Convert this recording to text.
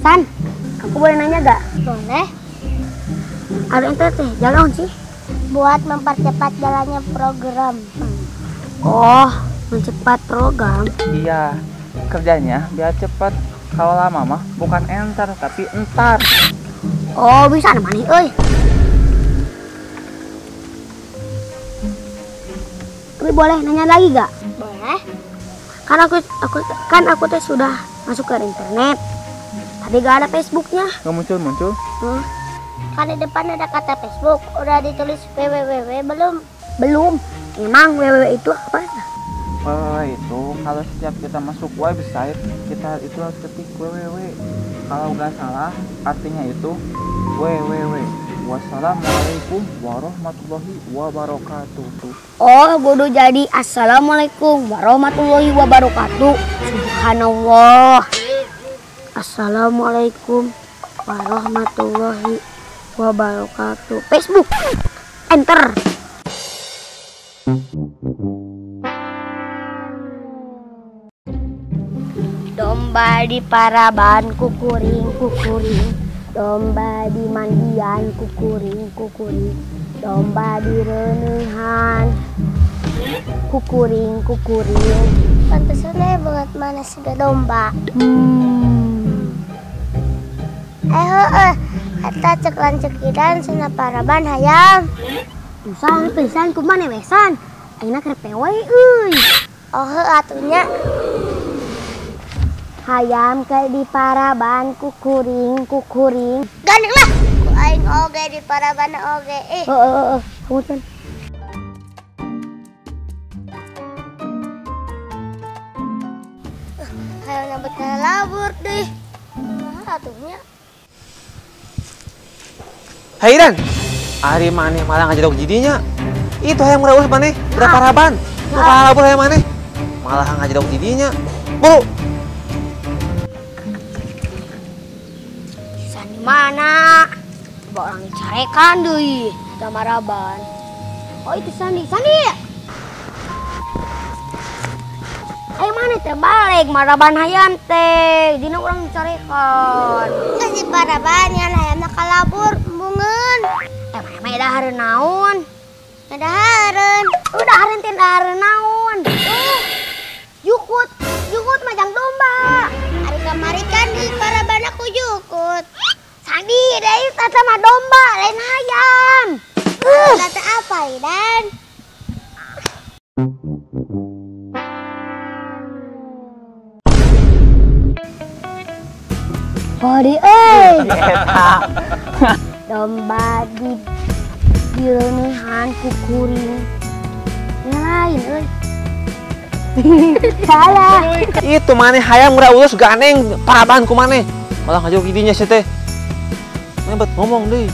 San, aku boleh nanya gak? Boleh. Ada enter teh, jalan sih. Buat mempercepat jalannya program. Oh, mempercepat program. Iya, kerjanya biar cepat. Kalau lama mah bukan enter tapi entar. Oh, bisa namanya, euy. Tapi boleh nanya lagi gak? Boleh. Kan aku teh sudah masuk ke internet. Tapi gak ada Facebooknya. Gak muncul-muncul? Hmm. Kan di depan ada kata Facebook, udah ditulis www belum? Belum. Emang www itu apa? Www itu kalau setiap kita masuk website, kita itu harus ketik www. Kalau nggak salah, artinya itu www. Wassalamualaikum warahmatullahi wabarakatuh. Oh, bodoh jadi assalamualaikum warahmatullahi wabarakatuh. Subhanallah. Assalamualaikum warahmatullahi wabarakatuh. Facebook. Enter. Domba di paraban kukuring kukuring. Domba di mandian kukuring kukuring. Domba di reneuhan kukuring kukuring. Pantesan deh banget mana sudah domba. Eta cek lancekidan cenah paraban hayam. Usah pisan kumaha wesan. Ayeuna keur pewe euy. Oh heuh atunya. Hayam ke di paraban kukuring kukuring. Gandeng lah. Ku aing oge di paraban oge ih. Heeh, punten. Hayam nyabet kana labur deh. Kumaha atunya? Hai Dan, ari maneh malah ngajedog jidinya. Itu hayam ngeraus maneh, udah paraban. Nu kalabur hayam maneh. Malah ngajedog jidinya. Buru. San di mana? Coba orang dicarekan deui, da maraban. Oh itu Sandi, Sandi. Ayo mana teh balik maraban hayam teh, dina urang dicarekan. Geus di paraban ngan hayamna kalabur embungeun. Mana mah dahareun naon? Dahareun. Dahareun teh dahareun naon? Jukut, jukut mah jang domba. Ari kamari kan di paraban aku jukut. Sandi, deui tata mah domba, lain hayam. Kata apa, Idan? Hori euy. Domba di direunihan kukuring. Yang lain euy. Salah. Itu maneh hayam ngeraulus gandeng paraban ku maneh. Malah ngajok idinya sia teh. Maneh bet ngomong deui.